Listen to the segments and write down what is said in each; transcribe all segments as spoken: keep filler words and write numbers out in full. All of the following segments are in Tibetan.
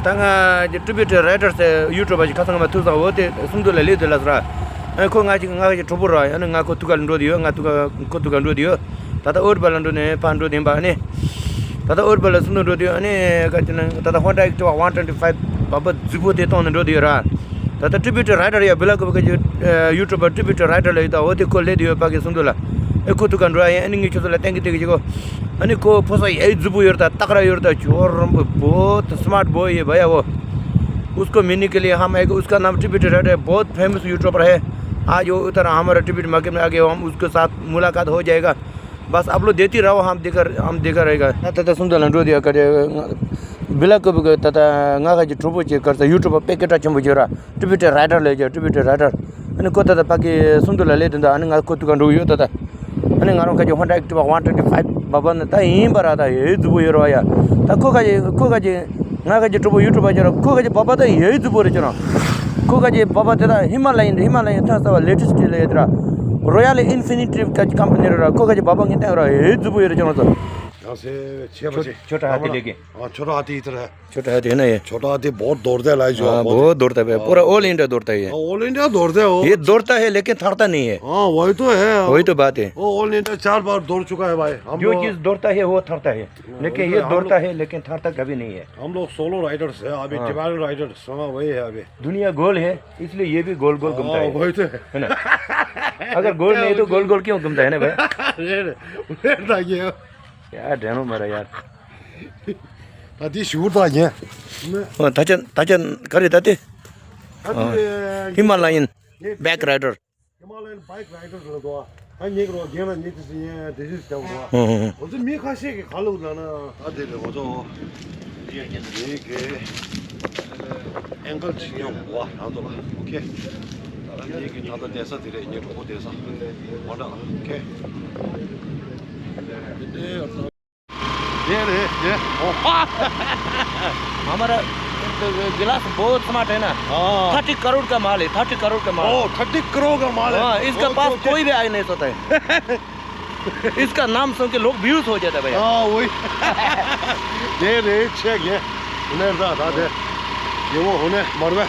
ད་ང་ཀྲི་བིའུ་ཊི་རའི་ཊར་ཟེར་ཡུ་ཊུབ་པ་ཞིག་ཁ་སང་ང་མ་ཐུག་སོང་། འོ་དེ་གསུང་དུས་ལ་སླེབས་དུས་ལ་ཟེར། ཨ་ཁོ་ང་ཅིག་ང་ཅིག་གྲོགས་པོ་ར། ཨ་ནི་ང་ཁོ་ཐུག་ག་ལ་འགྲོ་དུས་ཡོད། ང་ཐུག་ག་ཁོ་ཐུག་ག་འགྲོ་དུས་ཡོད། ད་ལྟ་ཨོ་ཊི་པ་ལ་འགྲོ་ནས་ཕར་འགྲོ་དེ་ཡིན་པ། ཨ་ནི་ད་ལྟ་ཨོ་ཊི་པ་ལ་གསུང་དུ་འགྲོ་དུས། ཨ་ནི་ག་ཅི་ན་ད་ལྟ་ཧོན་ཌ་ཨེག་ཊི་ཝ་ཝན་ཊུ་ཝེན་ཊི་ཕའིབ་བ་བ་རྫིག་པོ་དེ་གཏོང་ནས་འགྲོ་དུས་ཡོད་ར། ད་ལྟ་ཀྲི་བིའུ་ཊི་རའི་ཊར་ཡ་བི་ལ་ཀོ་བི་གི་ཡུ་ཊུབ་པ་ཀྲི་བིའུ་ཊི་རའི་ཊར་ལ་ཡོད། ད་འོ་དེ་ཁོ་སླེབས་དུས་ཡོད། ཕ་གི་གསུང་དུས་ལ། ཨེ་ཁོ་ཐུག་ག་འགྲོ་ཡ་ཡིན། ཨ་ནི་ངས་ཁྱོད་ཚོ་ལ་བསྟན་གི་བསྟན་གི་བྱེད་གོ། ཨ་ནི་ཁོ་ཕོ་ས་ཡ་རྫིག་པོ་ཡོད་ར། ད་སྟག་ར་ཡོད་ར། ད་ཁྱོད་རང་པོ་བོ་ད་སི་མར་ཊི་བོ་ཡ་བྷ་ཡ་བོ། उसको मिलने के लिए हम एक, उसका नाम टिबेट राइडर है, बहुत फेमस यूट्यूबर है। आज वो उधर हमारा टिबेट मार्केट में आके हम उसके साथ मुलाकात हो जाएगा। बस आप लोग देती रहो, हम देखा, हम देखा रहेगा। ད་ད་གསུང་དུས་ལ་འགྲོ་དུས་ཡ་ག་རེ། བི་ལ་ཀོ་བི་གི་ད་ལྟ་ང་ཁ་ཅིག་གྲོགས་པོ་ཅིག་ག་རེ་ཟེར། ཡུ་ཊུབ་པ་དཔེ་སྐད་གྲགས་ཆེན་པོ་ཡོད་ར། ཏི་བི་ཏི་རའི་ཊར་ལབ་ཀྱི། ཏི་བི་ཏི་རའི་ཊར། ཨ་ནི་ཁོ་ད་ལྟ་ཕ་གི་གསུང་དུས་ལ་སླེབས་དུས་ད། ཨ་ནི་ང་ཁོ་ཐུག་ག་འགྲོ་གི་ཡོད་ད་ལྟ། ཨ་ནི་ང་རང་ཁ་ཅིག་ཧོན་ཌ་ཨེག་ཊི་ཝ་ཝན་ཊུ་ཝེན་ཊི་ཕའིབ་བ་བ་ནི་ད་ཡིན་པ་ར། ད་ཡ་རྫིག་པོ་ཡོད་ར་བ་ཡ། ད་ཁོ་ཁ་ཅིག་ཁོ་ཁ་ཅིག་ང་ཁ་ཅིག་གྲོགས་པོ་ཡུ་ཊུབ་པ་ཅིག་ར། ཁོ་ཁ་ཅིག་བ་བ་ད་ཡ་རྫིག་པོ་རེད་ཅེ་ན། ཁོ་ཁ་ཅིག་བ་བ་དེ་ད་ཧི་མ་ལ་ཡན། ཧི་མ་ལ་ཡན་ཐོན་ས་བ་ལེ་ཊེ་སི་ཊི་ལ་ཡོད་དེ་ར། རོ་ཡལ་ཨིན་ཕི་ནི་ཊི་ག་ཅིག་ཀམ་པ་ནི་རེད་ར། ཁོ་ཁ་ཅིག་བ་བ་ངས་བསྟན་ར། ཡ་རྫིག་པོ་ཡོད་ར་ཅེ་ན་ཚོ། यहाँ से छः बजे। छोटा हाथी लेके। हाँ, छोटा हाथी इधर है। छोटा हाथी है ना ये? छोटा हाथी बहुत दौड़ता है, लाइजो। हाँ, बहुत दौड़ता है, पूरा ऑल इंडिया दौड़ता है ये। हाँ, ऑल इंडिया दौड़ता है वो। ये दौड़ता है, लेकिन थकता नहीं है। हाँ, वही तो है। वही तो बात है। वो ऑल इंडिया चार बार दौड़ चुका है भाई। हम जो लोग चीज़ दौड़ता है, वो थकता है, हाँ, लेकिन वही तो ये हम दौड़ता लोग है, लेकिन थकता कभी नहीं है। हम लोग सोलो राइडर्स है अभी, हाँ। डिवाइन राइडर्स, हाँ, वही है अभी। दुनिया गोल है, इसलिए ये भी गोल गोल घूमता हाँ, है। वही तो है। है ना? अगर गोल नहीं तो गोल गोल क्यों घूमता है ना भाई? रेड, रेड आ गया। यार, ढेरों मारा यार। ད་དེ་ཞུ་ད་ཡིན། ཨོ། ད་ཆ་ད་ཆ་ག་རེ་ད་དེ། ད་དེ་ཧི་མ་ལ་ཡན་བེག་རའི་ཌར། ཧི་མ་ལ་ཡན་བེག་རའི་ཌར་ལ་དོ། ད་ཉེ་གི་རོ་རྒན་ལ་ཉེ་དེ་སི་ཡན་དེ་སི་ལྟ་བུ་རོ། ཧུང་ཧུང་ཧུང་། ང་ཚོ་མི་ཁ་ཤས་ཀྱི་ཁ་ལུག་ལ་ན། ད་དེ་རེ་ང་ཚོ་ཉེ་གི་ཨེང་ཀལ་ཅིག་ཡོང་བ་རང་ཚོ་ལ། ཨོ་ཁེ། ད་ཉེ་གི་ད་ལྟ་བསྡད་ས་དེ་རེད། ཉེ་གྲོགས་པོ་བསྡད་ས་མ་འདྲ། ཨོ་ཁེ། དེ་རེད་དེ། ཨོ། हमारा गिलास बहुत स्मार्ट है ना। हाँ। थर्टी करोड़ का माल है, थर्टी करोड़ का माल। ओ, थर्टी करोड़ का माल है। हाँ, इसका ओके, पास ओके। कोई भी आ ही नहीं सकता है। इसका नाम सुन के लोग बेहोश हो जाता है भैया। हाँ, वही। ये रे, छह ये। उन्हें रहा था दे। ये वो होने मरवे।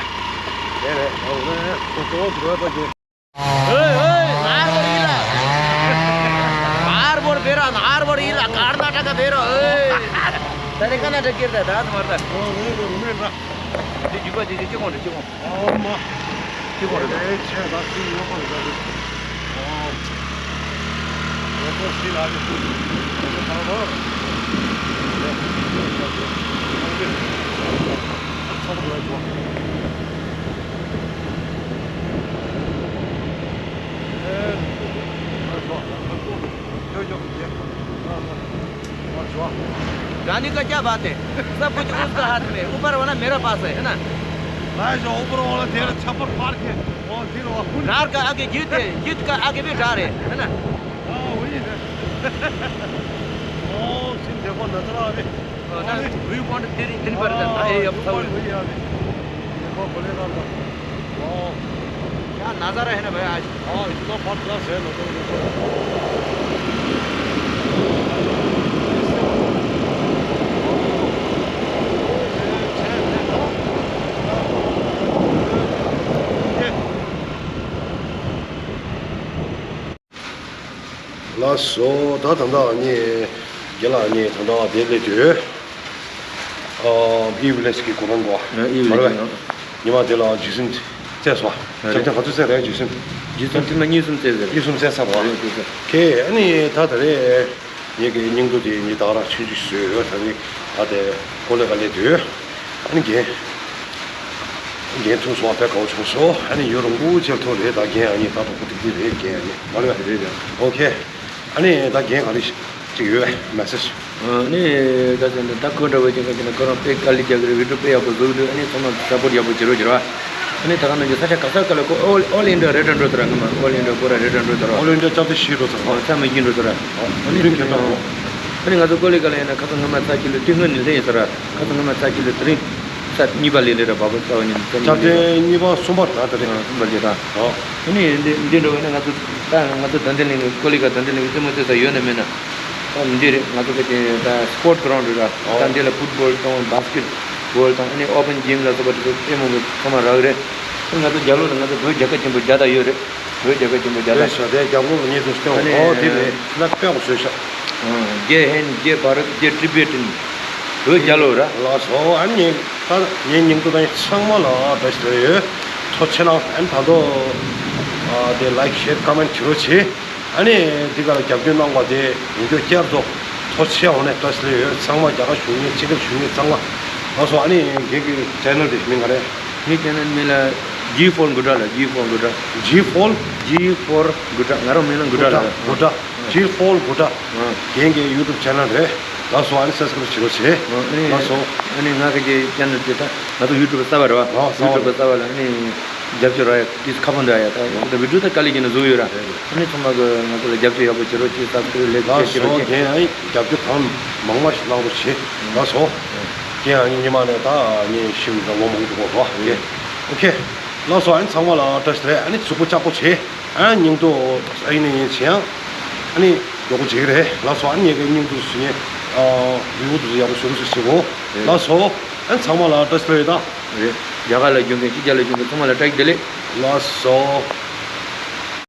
ये रे, उन्हें तो तो जो है तो ये। ओए, ओए, नार बोर इला। नार बोर बेरा, नार बोर इला, कर्नाटक बेरा, ओए। तेरे का ना डर गिरता है, दांत मारता है। ओ, नहीं, नहीं, नहीं, ना। जी, जी, जी, जी, जी, कौन है, जी, कौन? ओ, माँ। जी, कौन है? ए, छह, दस, तीन, वो कौन है? ओ। ये तो स्टील आ गया। ये तो बराबर। अच्छा लग रहा है। गाने का क्या बात है, सब कुछ उसका हाथ में, ऊपर वाला मेरा पास है, है ना? भाई, जो ऊपर वाला तेरा छप्पर फाड़ के, वो फिर वो डर का आगे जीत है, जीत का आगे भी डर है, है ना? हाँ, वही है। ओ, सिंह देखो, नजर आ रहे। हाँ, ना, व्यू पॉइंट तेरी दिन पर रहता है, अब व्यू पॉइंट वही आ रहे। देखो, बोलेगा तो। वाह। क्या नज़ारा है ना भाई आज। हाँ, इतना फर्स्ट क्लास है नज़ारा, देखो। ལགས་སོ། ད་ད་ལྟ་ངས་རྒན་ལགས་ངས་ད་ལྟ་དེ་སླེབས་དུས། ཨ། ཨི་ཝི་ལེ་ཇི་གི་སྐོར་རང་གོ། ཨ། ཨི་ཝི་ལེ་ཇི། མ་རེད་བ། ཉི་མ་དེ་ལ་བརྗེད་སེམས་བཙལ་སོང་། རེད། བྱམས་ཆེན་ག་ཚོད་བཙལ་རེད་བརྗེད་སེམས། བརྗེད་སེམས་ཐེངས་མ་གཉིས་གསུམ་བཙལ་ཟེར། གཉིས་གསུམ་བཙལ་ཚར་བ། རེད་རེད་རེད། ཁེ། ཨ་ནི་ད་ད་རེད། ངེད་ཀྱི་སྙིང་སྡུག་དེ་ཉིད་ད་རང་ཆུང་ཆུང་བཟོས་ཡོད། ད་ནི་ད་དེ་ཀོ་ལེ་ག་སླེབས་དུས། ཨ་ནི་རྒན། རྒན་ཐུག་སོང་བ། དཔེ་དགའ་བོ་བྱུང་སོང་། ཨ་ནི་ཡུན་རིང་པོ་ཅིག་ཐུག་རེད། ད་རྒན་ཨ་ནི་ད་དོ་ཁུ་ཏིག་ཏིག་རེད། རྒན་ཨ་ནི་མ་རེད་པས། རེད་རེད། ཨོ་ཁེ། ཨ་ནི་ད་རྒན་ག་རེ་ཅིག་ཡོད་པས་མེ་སེ་ཇི། ཨ་ནི་ད་ཟེར་ན་ད་ཁོ་འདྲ་བོ་ཅིག་ག་ཅིག་ན་ཁོ་རང་དཔེ་དཀའ་ལས་རྒྱག་གི་རེད། བི་ཌིའོ་དཔེ་ཡག་པོ་བཟོ་གི་འདུག་ཨ་ནི་ཚང་མ་སཔོར་ཊི་ཡག་པོ་བྱེད་རོགས་བྱེད་རོགས། ཨ་ནི་ད་ག་ནང་གི་ས་ཆ་ག་ས་ག་ལ་ཁོ་ཨོལ་ཨོལ་ཨིན་ཌི་ཡ་རེད་འགྲོ་ཚར། སྔོན་མ་ཨོལ་ཨིན་ཌི་ཡ་ཁོ་རང་རེད་འགྲོ་ཚར། ཨོལ་ཨིན་ཌི་ཡ་ཅག་དེ་ཤི་འགྲོ་ཚར། ཨོ་ས་མི་ཤི་འགྲོ་ཚར། ཨ་ནི་ཁྱོད་ད་ཨ་ནི་ང་ཚོ་ཀོ་ལི་ག་ལ་ཡིན་ན་ཁ་སང་སྔོན་མ་ཚ་ཁྱི་ལོ་དེ་སྔོན་ནས་སླེབས་ཡིན་ས་ར། ཁ་སང་སྔོན་མ་ཚ་ཁྱི་ལོ་དེ་རིང་ས་གཉིས་པ་ལས་ལས་ར་བ་བ་ས་བ་ཉིན་ས་ཅག་དེ་གཉིས་པ་གསུམ་པ་ར་ད་རེད། ཨ་གསུམ་པ་ལས་ར། ཨོ། ཨ་ནི་འདི་འདི་འགྲོ་བ་ན་ང་ཚོ་ད་ང་ཚོ་དང་ལྡན་གླིང་གི་ཀོ་ལི་ག་དང་ལྡན་གླིང་གི་རྩེད་མོ་རྩེ་ས་ཡོད་ན་མེད་ན། ད་འདི་རེད། ང་ཚོ་ག་དེ་ད་སྤོར་ཊི་གྷ་རའུན་ཌི་རེད་ར། ཨོ། ད་འདི་ལ་ཕུཊ་བོལ་དང་བྷ་སི་ཀེཊ། བོལ་དང་ཨ་ནི་ཨོ་པན་ཇིམ་ལ་སོགས་པ་དེ་ཚོ་ཨེ་མོ་གི་ཚང་མ་རག་རེད། ང་ཚོ་རྒྱབ་ལོགས་ལ་ང་ཚོ་བོད་རྒྱལ་ཁབ་ཆེན་པོ་བརྒྱ་དང་ཡོད་རེད། བོད་རྒྱལ་ཁབ་ཆེན་པོ་བརྒྱ་དང་། རེད་ཤག་དེ་རྒྱབ་ལོགས་ལ་ཉེ་དུ་སྐྱོང་ཨ་ནི་ཨོ་དེ་རེད་ལ་དཔེ་གོ་བཟོས་ཤག་རྒྱལ་ཧན་རྒྱལ་བྷ་རད་རྒྱལ་ཊི་བེ་ཊན། བོད་རྒྱལ་ལོ་ར། ལགས་སོ། ཨ་ནི་ད་ངའི་སྙིང་དུ་ད་ཚང་མ་ལ་བཀྲ་ཤིས་བདེ་ལེགས་ཡོད། ཐུགས་རྗེ་གནང་། ཨ་ནི་ད་དུང་ཨ་དེ་ལའིཀ་ཤེར་ཀོ་མེན་ཊི་བྱེད་རོགས་བྱེད། ཨ་ནི་འདི་ག་ལ་རྒྱབ་སྐྱོར་གནང་བ་དེ་ཡིན་རྒྱུ་བསྐྱར་དུ་ཐུགས་རྗེ་ཆེ། འོ་ནས་བཀྲ་ཤིས་བདེ་ལེགས་ཡོད། ཚང་མ་རྒྱ་གར་བཞུགས་མཁན་ཕྱི་རྒྱལ་བཞུགས་མཁན་ཚང་མ། ལགས་སོ། ཨ་ནི་ངེད་ཀྱི་ཆེ་ནལ་དེ་མིང་ག་རེ། ངའི་ཆེ་ནལ་མིང་ལ་ཇི་ཕོར་གུ་ཊ་ལ། ཇི་ཕོར་གུ་ཊ། ཇི་ཕོར། ཇི་ཕོར་གུ་ཊ། ང་རང་མིང་ལ་གུ་ཊ་ལ། གུ་ཊ། ཇི་ཕོར་གུ་ཊ། ཨ། ངེད་ཀྱི་ཡུ་ཊུབ་ཆེ་ནལ་རེད། ལགས་སོ། ཨ་ནི་སབ་སི་ཀ་རབ་བྱེད་རོགས་བྱེད། ཨ་ནི། ལགས་སོ། ཨ་ནི་ང་གི་ཆེ་ནལ་དེ་ད་ང་ཚོ་ཡུ་ཊུབ་གསར་པ་རེད་བ། ཨ། གསར་པ། ཡུ་ཊུབ་གསར་པ་ལ་ཨ་ནི། རྒྱབ་སྐྱོར་རག་ཡ་ཏིས་ཁ་པོ་འདྲ་ཡ་ད་ཡང་ད་བི་ཌིའོ་ད་དཀའ་ལས་བརྒྱབ་ནས་བཟོ་ཡོད་ར། རེད་རེད། ཨ་ནི་ཚང་མ་གི་ང་ཚོ་ལ་རྒྱབ་སྐྱོར་ཡག་པོ་བྱེད་རོགས་བྱེད། སབ་སི་ཀ་རབ་ལེགས་ལགས་བྱེད་རོགས་སོ། བྱེད། ཁྱེད་ཡང་རྒྱབ་སྐྱོར་གང་མང་མང་ཞིག་གནང་རོགས་བྱེད། ལགས་སོ། ཁྱེད་ཡང་ཉི་མ་ནས་ད་ངས་ཤིང་འདྲ་ལོ་མང་འདུག་གོ། ཨོ་ཁེ། ཨོ་ཁེ། ལགས་སོ། ཨ་ནི་ཚང་མ་ལ་བཀྲ་ཤིས་བདེ་ལེགས། ཨ་ནི་གཟུགས་པོ་ལྕགས་པོ་བྱེད། ཨ་ནི་སྙིང་དུ་ཨ་ནི་ཡིན་བྱེད་ཡང་། ཨ་ནི་མགྱོགས་པོ་བྱེད་ཀྱི་རེད། ལགས་སོ། ཨ་ནི་ངས་ཀྱི་སྙིང་དུ་ཟུག་ནས་ཨ་བི་ཡུ་དུ་ཡག་པོ་བཟོ་རོགས་བྱེད་གོ། རེད། ལགས་སོ། ཨ་ནི་ཚང་མ་ལ་བཀྲ་ཤིས་བདེ་ལེགས་ད། རེད། རྒྱ་གར་ལ་བཞུགས་མཁན་ཕྱི་རྒྱལ་ལ་བཞུགས་མཁན་ཚང་མ་ལ་བཀྲ་ཤིས་བདེ་ལེགས། ལགས་སོ།